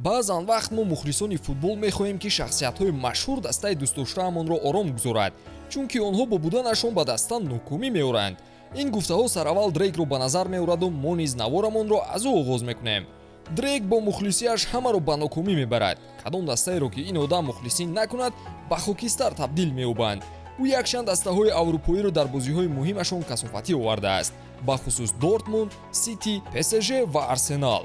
Баъзан вақт мо, мухлисони футбол, мехоҳем, ки шахсиятҳои машҳур дастаи дӯстдоштаамонро ором гузорад, чунки онҳо бо буданашон ба даста нокомӣ меоранд. Ин гуфтаҳо сараввал Дрейкро ба назар меораду мо низ наворамонро аз ӯ оғоз мекунем. Дрейк бо мухлисиаш ҳамаро ба нокомӣ мебарад. Кадом дастаеро ки ин одам мухлисӣ накунад, ба хокистар табдил меёбанд. Ӯ якчанд дастаҳои аврупоиро дар бозиҳои муҳимашон касофатӣ овардааст, бахусус Дортмунд, Сити, ПСЖ ва Арсенал.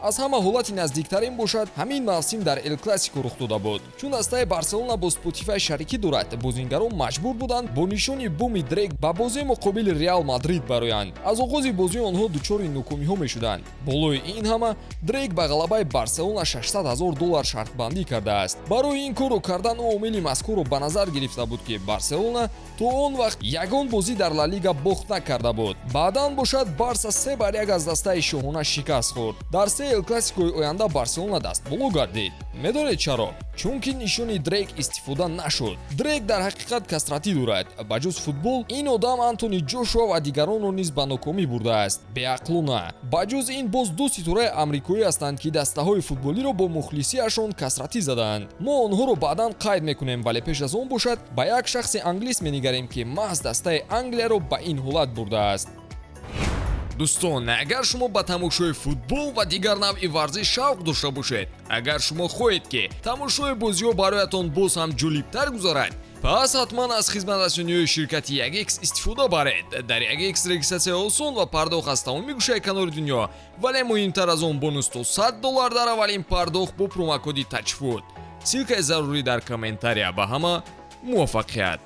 Аз ҳама ҳолати наздиктарин бошад, ҳамин мавсим дар Эл Классико рух дода буд. Чун дастаи Барселона бо Spotify шарикӣ дорад, бозингарон маҷбур буданд бо нишони буми Дрейк ба бозии муқобили Реал Мадрид бароянд. Аз оғози бозӣ онҳо дучори нокомиҳо мешуданд. Болои ин ҳама, Дрейк ба ғалабаи Барселона 600 ҳазор доллар шартбандӣ кардааст. Барои ин корро кардан ӯ омили мазкурро ба назар гирифта буд, ки Барселона то он вақт ягон бозӣ дар Ла Лига бохт накарда буд. Баъдан бошад, Барса 3-1 аз дастаи шоҳона шикаст хӯрд. Дар се Эл Классикои оянда Барселона дастболо гардид. Медонед чаро? Чунки нишони Дрейк истифода нашуд. Дрейк дар ҳақиқат касратӣ дорад. Ба ҷуз футбол, ин одам Антони Ҷошуа ва дигаронро низ ба нокомӣ бурдааст, беақлона. Ба ҷуз ин, боз ду ситораи амрикоӣ ҳастанд, ки дастаҳои футболиро бо мухлисиашон касратӣ задаанд. Мо онҳоро баъдан қайд мекунем, вале пеш аз он бошад, ба як шахси англис менигарем, ки маҳз дастаи Англияро ба ин ҳолат бурдааст. Дӯстон, агар шумо ба тамошои футбол ва дигар навъи варзиш шавқ дошта бошед, агар шумо хоҳед, ки тамошои бозиҳо бароятон боз ҳам ҷолибтар гузарад, пас ҳатман аз хизматрасониҳои ширкати 1X истифода баред. Дар 1X регистратсия осон ва пардохт аз тамоми гӯшаи канори дунё, вале муҳимтар аз он, бонус то 100 доллар дар аввалин пардохт бо промокоди ТАЧФУТ. Ссылкаи зарурӣ дар комментария. Ба ҳама муваффақият!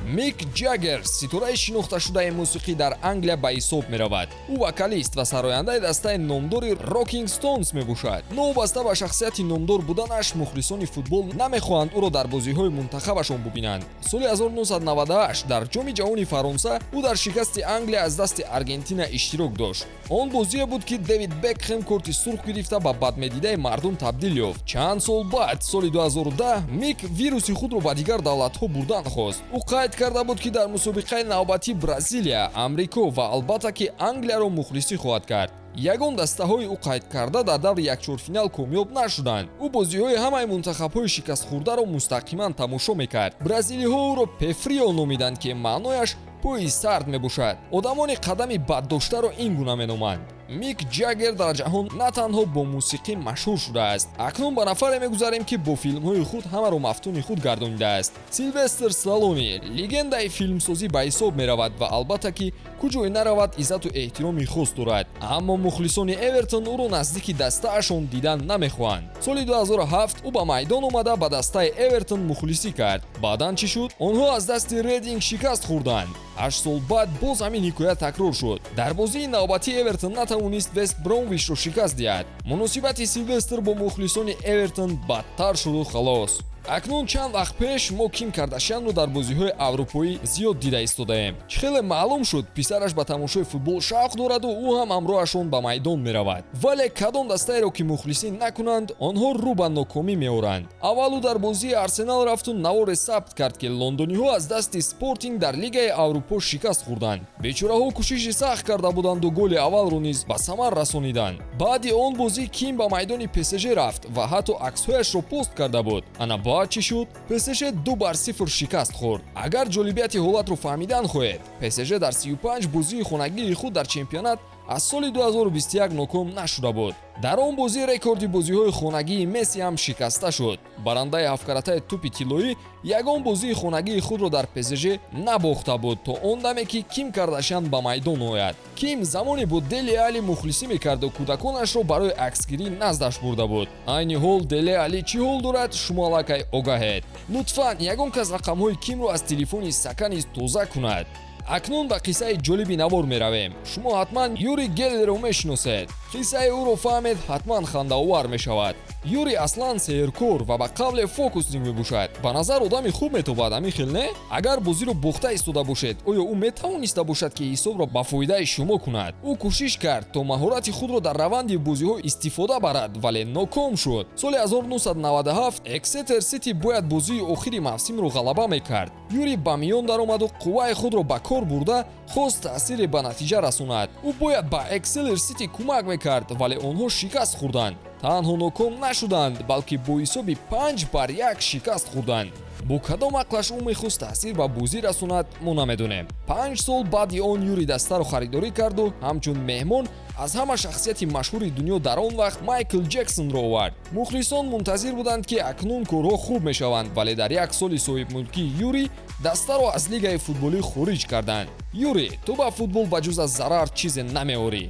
Мик Ҷаггер ситораи шинохташудаи мусиқӣ дар Англия ба ҳисоб меравад. Ӯ вокалист ва сарояндаи дастаи номдори Рокинг Стоунс мебошад. Новобаста ба шахсияти номдор буданаш, мухлисони футбол намехоҳанд ӯро дар бозиҳои мунтахабашон бубинанд. Соли 1998 дар Ҷоми ҷаҳони Фаронса ӯ дар шикасти Англия аз дасти Аргентина иштирок дошт. Он бозие буд, ки Дэвид Бекхем корти сурх гирифта, ба бадмедидаи мардум табдил ёфт. Чанд сол баъд, соли 2010, Мик вируси худро ба дигар давлатҳо бурдан хост. Ӯ қайд карда буд, ки дар мусобиқаи навбатӣ Бразилия, Амрико ва албатта ки Англияро мухлисӣ хоҳад кард. Ягон дастаҳои ӯ қайдкарда дар даври якчорфинал комёб нашуданд. Ӯ бозиҳои ҳамаи мунтахабҳои шикастхӯрдаро мустақиман тамошо мекард. Бразилиҳо ӯро Пефрио номиданд, ки маънояш пои сард мебошад. Одамони қадами баддоштаро ин гуна меноманд. Мик Ҷаггер дар ҷаҳон на танҳо бо мусиқӣ машҳур шудааст. Акнун ба нафаре мегузарем, ки бо филмҳои худ ҳамаро мафтуни худ гардонидааст. Силвестр Сталлоне легендаи филмсозӣ ба ҳисоб меравад ва албатта ки куҷое наравад, иззату эҳтироми хос дорад, аммо мухлисони Эвертон ӯро наздики дастаашон дидан намехоҳанд. Соли 2007 ӯ ба майдон омада, ба дастаи Эвертон мухлисӣ кард. Баъдан чӣ шуд? Онҳо аз дасти Рединг шикаст хӯрданд. 8 сол баъд боз ҳамин ҳикоя такрор шуд. Дар бозии навбатӣ Эвертон натавонист Вест Бромвишро шикаст диҳад. Муносибати Силвестр бо мухлисони Эвертон бадтар шуду халос. Акнун чанд вақт пеш мо Ким Кардашянро дар бозиҳои аврупоӣ зиёд дида истодаем. Чӣ хеле маълум шуд, писараш ба тамошои футбол шавқ дораду ӯ ҳам ҳамроҳашон ба майдон меравад. Вале кадом дастаеро ки мухлисӣ накунанд, онҳо рӯ ба нокомӣ меоранд. Аввал ӯ дар бозии Арсенал рафту наворе сабт кард, ки лондониҳо аз дасти Спортинг дар Лигаи Аврупо шикаст хӯрданд. Бечораҳо кӯшиши сахт карда буданду голи аввалро низ ба самар расониданд. Баъди он бозӣ Ким ба майдони ПСЖ рафт ва ҳатто аксҳояшро пост карда буд. Ана баъд чӣ шуд? ПСЖ 2-0 шикаст хӯрд. Агар ҷолибияти ҳолатро фаҳмидан хоҳед, ПСЖ дар 35 бозии хонагии худ дар чемпионат аз соли 2021 ноком нашуда буд. Дар он бозӣ рекорди бозиҳои хонагии Месси ҳам шикаста шуд. Барандаи ҳафткаратаи тӯпи тиллоӣ ягон бозии хонагии худро дар ПСЖ набохта буд, то он даме ки Ким Кардашян ба майдон ояд. Ким замоне бо Дели Али мухлисӣ мекарду кӯдаконашро барои аксгирӣ наздаш бурда буд. Айни ҳол Дели Али чӣ ҳол дорад, шумо аллакай огаҳед. Лутфан, ягон кас рақамҳои Кимро аз телефони Сака низ тоза кунад. Акнун ба қиссаи ҷолиби навор меравем. Шумо ҳатман Юри Геллеро мешиносед. Қиссаи ӯро фаҳмед, ҳатман хандаовар мешавад. Юри аслан сеҳркор ва ба қавле фокусник мебошад. Ба назар одами хуб метобад, ҳамин хел не? Агар бозиро бохта истода бошед, оё ӯ метавониста бошад, ки ҳисобро ба фоидаи шумо кунад? Ӯ кӯшиш кард, то маҳорати худро дар раванди бозиҳо истифода барад, вале ноком шуд. Соли 1997 Эксетер Сити бояд бозии охири мавсимро ғалаба мекард. Юри ба миён даромаду қувваи худро ба кор бурда, хост таъсире ба натиҷа расонад. Ӯ бояд ба Экселер Сити кӯмак мекард, вале онҳо шикаст хӯрданд. Танҳо ноком нашуданд, балки бо ҳисоби 5 бар 1 шикаст хӯрданд. Бо кадом ақлаш ӯ мехост таъсир ба бозӣ расонад, мо намедонем. 5 сол баъди он Юри дастаро харидорӣ карду ҳамчун меҳмон аз ҳама шахсияти машҳури дунё дар он вақт, Майкл Ҷексонро овард. Мухлисон мунтазир буданд, ки акнун корҳо хуб мешаванд, вале дар як соли соҳибмулкии Юри дастаро аз лигаи футболӣ хориҷ карданд. Юри, ту ба футбол ба ҷуз аз зарар чизе намеорӣ.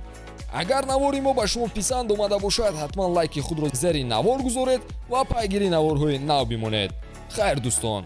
Агар навори мо ба шумо писанд омада бошад, ҳатман лайки худро зери навор гузоред ва пайгири наворҳои нав бимонед. Хайр, дӯстон.